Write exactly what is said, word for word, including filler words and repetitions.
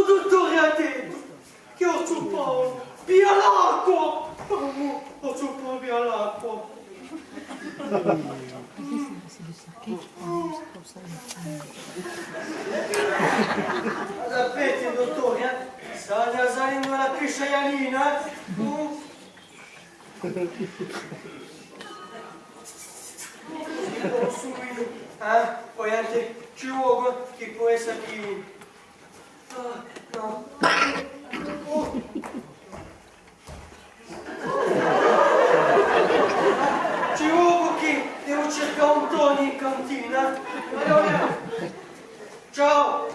Duttore, hà dettu chì Orsu Paulu bia l'acqua! Oh, Orsu Paulu bia l'acqua! Sapete, duttore, eh? Sta saliendu a piscialina, eh? Uh. Orsu Paulu, eh? Poi ancu ci vole chì pò esse chì Ah, nò. Oh. Ci vole chì devu circà Antoniu in cantina. Allora, ciao.